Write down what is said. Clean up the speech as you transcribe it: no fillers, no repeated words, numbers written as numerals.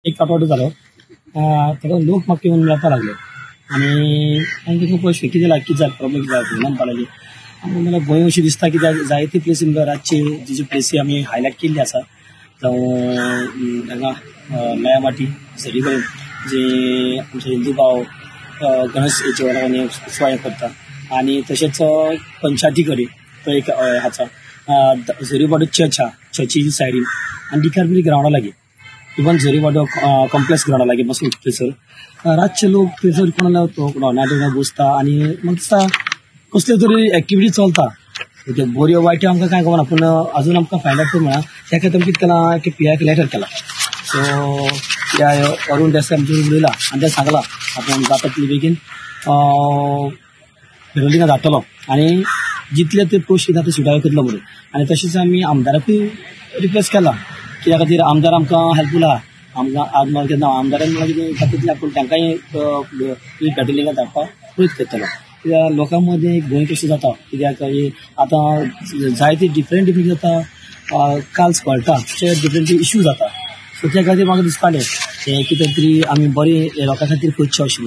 एक आठवडो जालो, ताका लोक म्हाका येवन मेळपाक लागले आनी आनी तांकां पळय कितें लाग, कितें जालें, प्रॉब्लम कितें जाता म्हणपाक लागली. आमकां म्हणल्यार भंय अशी दिसता की जायते प्लेसी रातची जी जी प्लेसी आमी हायलायट केल्ली आसा, जावं हांगा नयामाटी सरी कडेन जे आमचे हिंदू भाव गणेश जेवणाक उत्सवाय करता आनी तशेंच पंचायती कडेन तो एक आसा, झरीवाडो चर्च आहा, चर्ची सायडीन आनी डिकारबरी ग्रावंडा लागीं, इवन झरीवाडो कॉम्प्लेक्स ग्रावंडा लागीं बसून थंयसर रातचे लोक थंयसर कोणाला नाटक बसता आनी म्हाका दिसता कसल्यो तरी एक्टिविटी चलता. त्यो बऱ्यो वायट्यो आमकां कांय खबर ना, पूण अजून आमकां फायंड आवट करूंक मेळना. त्या खातीर आमी कितें केलां की पी आयक लेटर केला. So P I Arun Desai आमचे उलयला आनी तें सांगलां आपूण जाता तितले बेगीन पेट्रोलिंगा धाडटलो आनी जितले ते पयशे जाता सुटावे करतलो म्हणून. आनी तशेंच आमी आमदाराकूय रिक्वेस्ट केला कित्या खातीर आमदार आमकां हेल्पफूल आहा. आमकां आज म्हाका केन्ना आमदारान म्हणल्यार कितें जाता तितलें आपूण तांकांय पेट्रोलिंगा धाडपाक प्रयत्न करतलो. कित्याक लोकां मदीं एक भंय कशें जाता, कित्याक आतां जायते डिफरंट डिफरंट जाता, काल कळटा अशे डिफरंट इश्यू जाता. सो त्या खातीर म्हाका दिसतालें हें कितें तरी आमी बरें लोकां खातीर करचें अशें.